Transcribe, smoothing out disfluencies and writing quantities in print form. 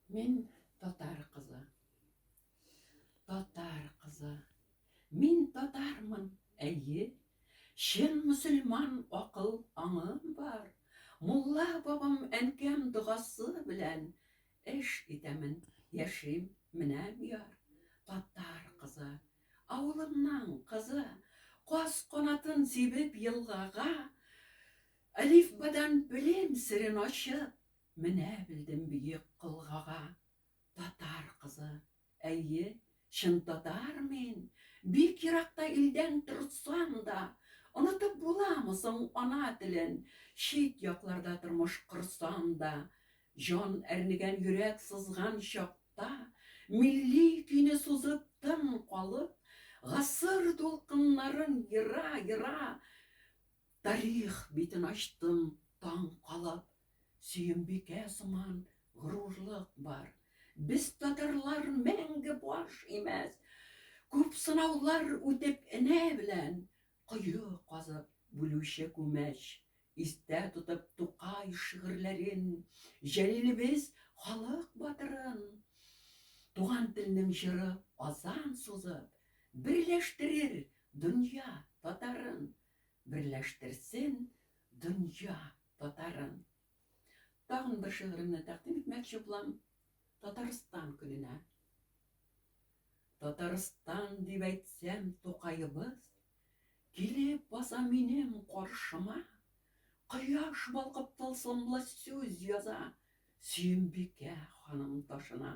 Мин татар кызы. Татар кызы. Мин татармын, әйе. Чын мөселман акыл аңым бар. Мулла бабам әнкәм догасы белән эш итәмен, яшим, менәм яр. Татар кызы, авылымның кызы, каз канатын сибеп елгага, әлифбадан белем серен ачып, менә белдем бөек кылгага. Татар кызы, Әйе, чын татар мин, бик еракта илдән торсам да, онытып буламы соң ана телен, чит якларда тормыш корсам да, җан әрнегән йөрәк сызган чакта, милли көйне сузып тын калып, гасыр дулкыннарын ера-ера, тарих битен ачтым таң калып. Сөембикә сыман горурлык бар. Без татарлар мәңге баш имәс. Күп сынаулар үтеп энә белән кое казып бүлүче күмәч. Истә тотып Тукай шигырьләрен, Җәлилебез халык батырын. Туган телнең җыры азан сузып, Берләштерер дөнья татарын. Берләштерсен дөнья татарын. Тагын бер шигыремне тәкъдим итмәкче булам. Татарстан көненә. Татарстан дип әйтсәм, Тукаебыз килеп баса минем каршыма. Кояш балкып тылсымлы сүз яза Сөембикә ханым ташына.